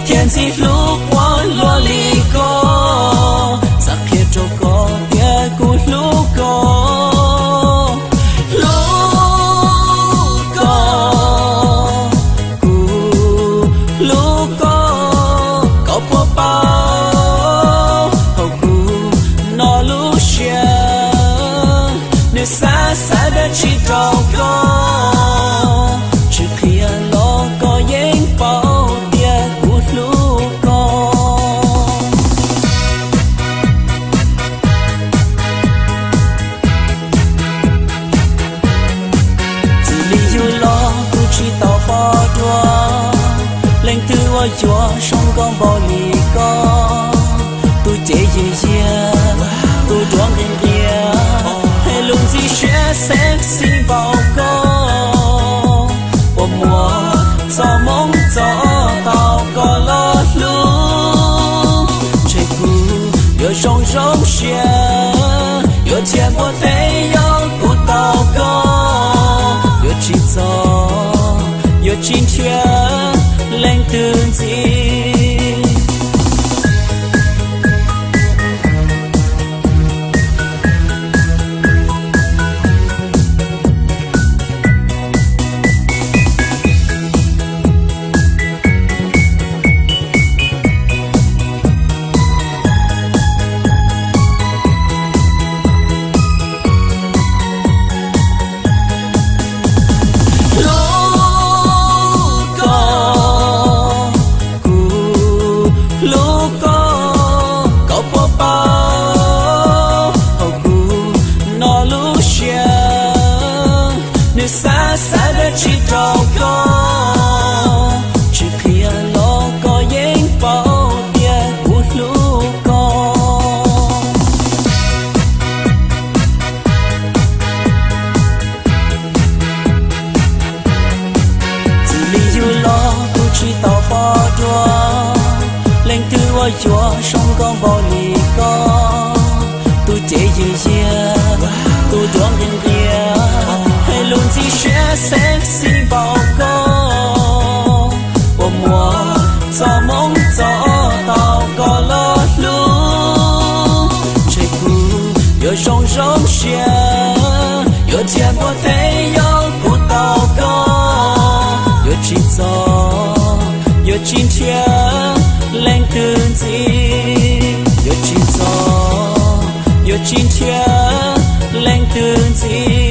Tiag ntxim hlub quaj luag li koj, xav qhia rau koj tias kuv hlub koj, hlub koj, kuv hlub koj. Koj puas paub hauv kuv no lub siab, nws xav xav dab tsi rau koj, tsis qhia los koj yeej paub tias kuv hlub koj. Txij li yug los kuv tsis tau pom dua leej twg uas yuav zoo nkauj npaum li koj, tus cev yiag yiag, tus duab nqhis nqias, hais lus ntxim siab sexy npaum koj, puas muaj txoj hmoov txog tau koj los hlub. Ntshe kuv yuav zoo zoo siab, yuav txia npua teb yog kuv tau koj, yuav tsis txog, yuav tsis nrhiav leej twg ntxiv. Hlub koj, kuv hlub koj. Koj puas paub hauv kuv no lub siab, nws xav xav dab tsi rau koj, tsis qhia los koj yeej paub tias kuv hlub koj. Txij li yug los kuv tsis tau pom dua leej twg uas yuav zoo nkauj npaum li koj, tus cev yiag yiag, tus duab nqhis nqias, hais lus ntxim siab sexy npaum koj, puas muaj txoj hmoov txog tau koj los hlub. Ntshe kuv yuav zoo zoo siab, yuav txia npua teb yog kuv tau koj, yuav tsis txog, yuav tsis nrhiav leej twg ntxiv, yuav tsis txog, yuav tsis nrhiav leej twg ntxiv.